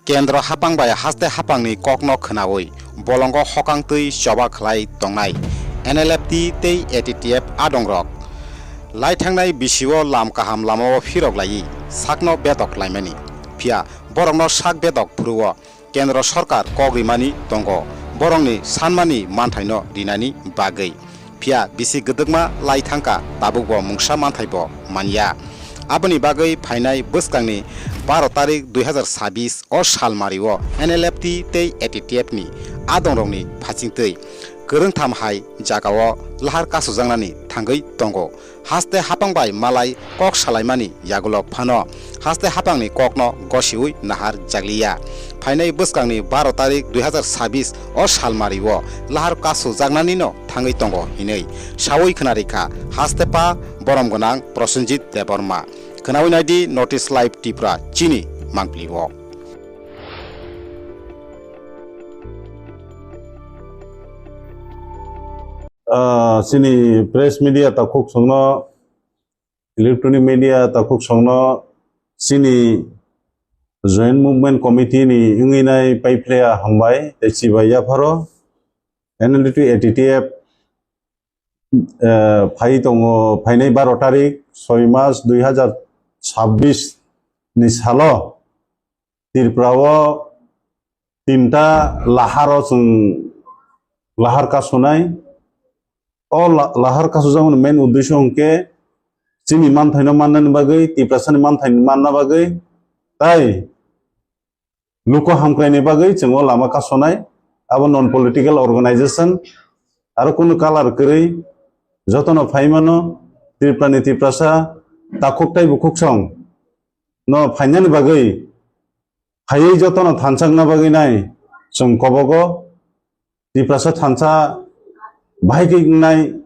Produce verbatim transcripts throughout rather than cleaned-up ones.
Kendro hapang bai haste hapangni kokno khwnawi bolongo hokang twi choba khlai tongnai N L F T tei A T T F adongrok. Laithangnai bisio lam kaham lamao phirok laiwi sakno bedok laimani. Phiya borokno sak bedok phuru-o Kendro Sorkar kok rimani tongo, borokni sanmani manthaino rinani bagwi. Phiya bisi gwdwkma lai thangkha, tabukbo mungsa manthaibo manya. Aboni bagwi phainai bwskangni baro tarik dui hazar sabis o salmario N L F T tei A T T F ni adongrokni phachingtwi kwrwngtham hai jagao lahar kasujaknani thangwi tongo. Haste hapang bai malai kok salaimani yagulo phano haste hapangni kokno gosiwi nahar jakliya. Phainai bwskangni baro tarik dui hazar sabis o salmario lahar kasujaknanino thangwi tongo hinwi sawi khwnarikha haste pa borom gwnang Prosenjit Debbarma. Khwnawi naidi North East Live Tripura chini mangpili o. Ah, chini press media takhuk songno, electronic media takhuk songno chini Joint Movement Committee ni wngwi nai paiphlaiya hambai tei chibai yapharo N L F T A T T F, eh, phai tongo, phainai baro tarik soi mas dui hazar sabis ni salo Tripura o tinta lahar o chwng lahar kasunai. O la-, lahar kasujakmani main uddesho hwnkhe chini manthaino mannani bagwi, Tiprasani manthaino manna bagwi, tai luku hamkraini bagwi chwng o lama kasonai. Abo non political organization, aro kunu kalar kwrwi jotono phaimano, Tripurani Tiprasa takhuk tei bukhuksong no phainani bagwi, phaiwi jotono thansa wngna bagwi nai chwng kobogo. Tiprasa thansa bahai khe wngnai,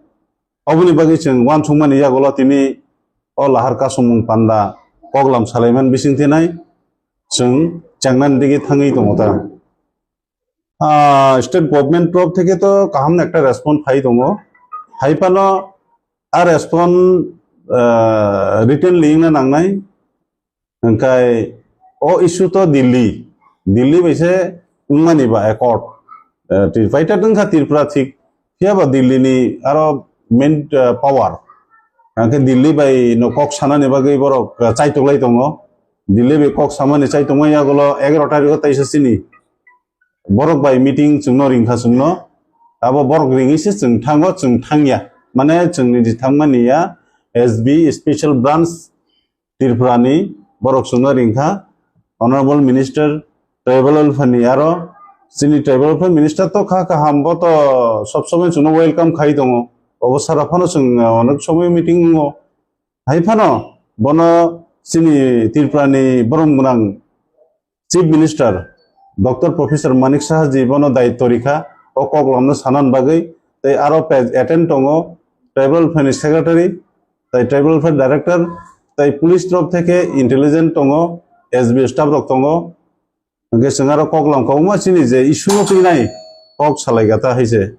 oboni bagwi chwng uansukmani yagulo tini o lahar kasumung panda koklam salaiman bisingtwi nai chwng chengnani digi thangwi tongo ta. Ah, state government torop theke to kaham ekta response phai tongo. Hai phano a response, ah, written li wngna nangnai. Hwnkhe o issue to Delhi, Delhi bai se wngmani ba accord. Eh, Tri-, paita wngkha Tripura thik, phiya ba Delhi ni aro main, eh, power. Hwnkhe Delhi bai no kok sanani bagwi borok, eh, chaitoklai tongo. Delhi bai kok samani chaitokma yagulo egaroh tarikh o taisa chini borok bai meeting chwngno ringkha chwngno. Abo borok ringwi se chwng thango, chwng thangya. Mane chwng niji thangmani ya S B special branch Tripura ni borok chwngno ringkha, Honorable Minister Tribal Welfare ni aro chini Tribal Welfare Minister to kha kaham, bo to sob somoi chwngno welcome khai tongo. Obo sara phano chwng, uh, onek somoi meeting wngo. Hai phano bono chini Tripura ni borom gwnang Chief Minister Doctor Professor Manik Saha ji bono daityo rikha, o koklamno sanan bagwi, tei aro page attend tongo Tribal Welfare ni Secretary, tei Tribal Welfare Director, tei police torop theke intelligence tongo, S B staff rok tongo. Hwnkhe chwng aro koklam kwbangma chini je issue no twi nai kok salai kha ta hai se.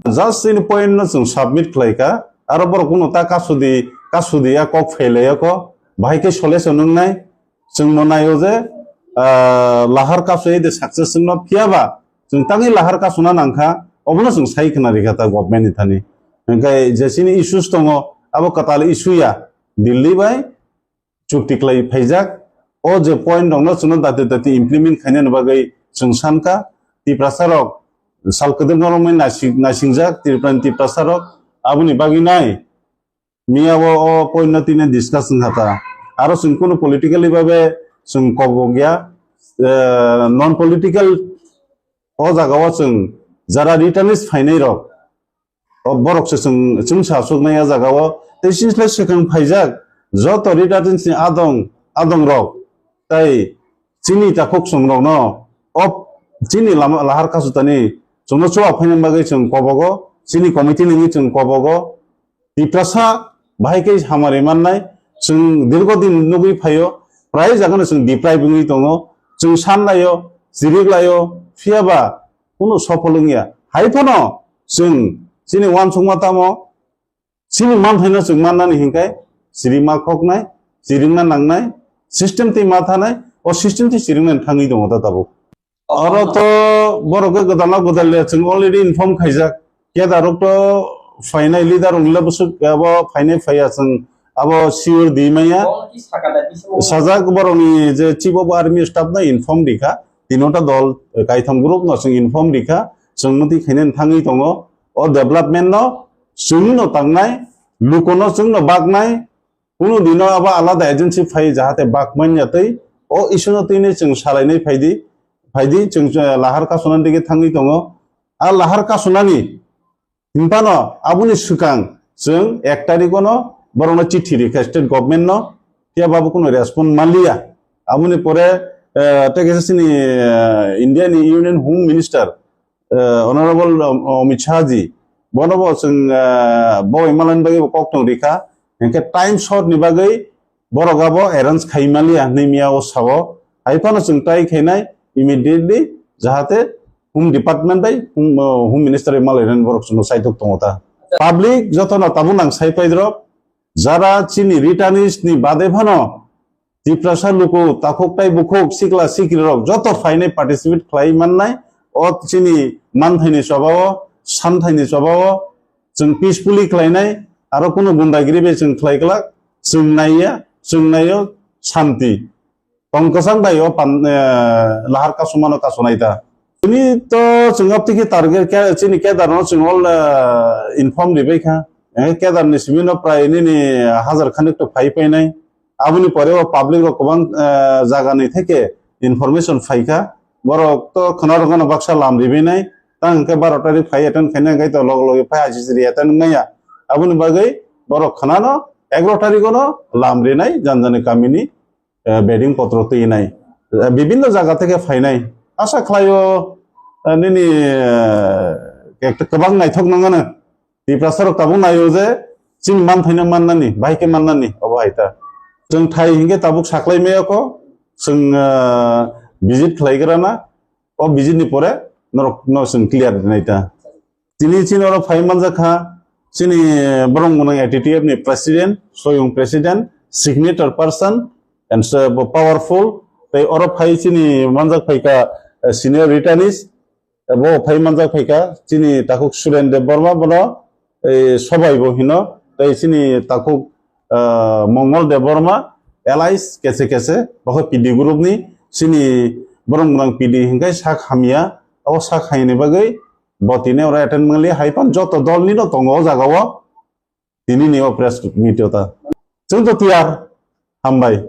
Just chini point no chwng submit khlai kha, aro borok kunu ta kasudi, kasudi ya kok phailai ya kho, bahai khe solution wngnai. Chwng mo naio je, ah, lahar kasui de success wngno phiya ba, chwng tangwi lahar kasuna nangkha, obono chwng sai khna rikha ta government ni thani. Hwnkhe je chini issues tongo, abo kwtal issue ya, Delhi bai chukti khlai phaijak, o je point rokno chwngno dati dati implement khainani bagwi chwng sankha, Tiprasa rok sal kwdwkma romwi naising-, naisingjak, Tripura ni Tiprasa rok aboni bagwi nai. Miya o, o point no tini discuss wngkha ta. Aro chwng kunu politically babe chwng kobok ya, eh, non political o jaga o chwng jara returnees phainai rok, o borok se chwng, chwngsa achuknai o jaga o. Tei chini slai swkang phaijak joto returnees ni adong, adong rok. Tai chini takhuk chwng rokno o chini lama, lahar kasutani chwngno chuba phaina bagwi chwng kobogo, chini committee nini chwng kobogo. Tiprasa bahai khe hamari mannai, chwng dirgo din nugwi phaio, prai jagano chwng deprive wngwi tongo, chwng san laio, chirik laio, phiya ba kunu sopol wngya. Hai phano chwng chini uansukma tamo, chini manthaino chwng mannani hinkhai chirima khoknai, chirima nangnai, system twi ma thanai, O system twi chiringnani thangwi tongo ta tabuk. Oro to borok khe gwdalna gwdal le chwng already inform khaijak. Kedarok to phainai leader wng le bwswk abo phainai phaiya chwng abo sure di manya. Sajak borokni je chief of army staff no inform rikha. Tinota dol, eh, kaitham group no chwng inform rikha. Chwng mati khainani thangwi tongo. O development no chwng no tangnai, luko no chwng no baknai, kunu dino abo alada agency phai jahate bak manya twi o issue no twi nai chwng salainai phaidi, phaidi chwng, eh, lahar kasunani dige thangwi tongo. A lahar kasunani hinphano aboni swkang chwng ek tarikh ono borokno chithi rikha state government no, phiya babu kunu respond manliya. Aboni pore, eh, tei kaisa chini, eh, India ni Union Home Minister, eh, Honorable Om-, Amit Shah ji, bono bo chwng, eh, bo imalan bagwi bo kok tong rikha, hinkhe time short ni bagwi borok abo arrange khai manliya hinwi miya o sao. Hai phano chwng try khainai immediately jahate Home Department bai Home, eh, Home Minister bai malai nani borok chwngno saitok tongo ta. Public jotono tabuk nang sai paidrop, jara chini returnees ni bade phano Tiprasa luku takhuk tai bukhuk sikla sikri rok joto phainai participate khlai mannai o chini manthaini chobao, santhaini chobao chwng peacefully khlainai aro kunu gundagiri bai chwng khlai glak chwng naiya chwng naio shanti tong kwchang bai o pan, eh, lahar kasumano kasonai ta. Chini to chwng aptiki target ke chini kedarno chwng all, eh, inform ribai kha. Eh, kedarni simi no prai nini hajar khanik to phai painai. Aboni pore o public rok kwbang, eh, jagani theke information phaikha. Borok to khwna rwgano baksa lam ribinai. Tang hwnkhe baro tarik phai attend khaina hwnkhe to log logi phai I C C ri attend wngmaya. Aboni bagwi borok khwnano egaro tarikgono lam rinai janjani kamini, eh, bedding potro twinai. Eh, bibinno jaga theke phainai. Asa khlaio, eh, nini, eh, ekta kwbang naithok nangano. Tiprasa rok tabuk naio je chini manthaino mannani, bahai khe mannani, obo hai ta. Chwng thai hinkhe tabuk saklai maya kho, chwng, ah, visit khlai gra na, o visit ni pore norok no chwng clear rinai ta. Tini chini oro phai manjak kha, chini borok mwnang A T T F ni president, soyung president, signature person, and so powerful. Tei oro phai chini manjak phai kha, eh, senior returnees, bo phai manjak phaikha chini takhuk Suren Debbarma, bono, eh, sobai bo hino, tei chini takhuk, ah, Mongol Debbarma, allies kese kese, bo khe P D group ni, chini borok mwnang P D hinkhe sak hamya, abo sak hamyani bagwi bo tini oro attend mangli, hai phano joto dol ni no tongo o jaga o. Tini ni o press meet o ta. Chwng to tiyar, hambai.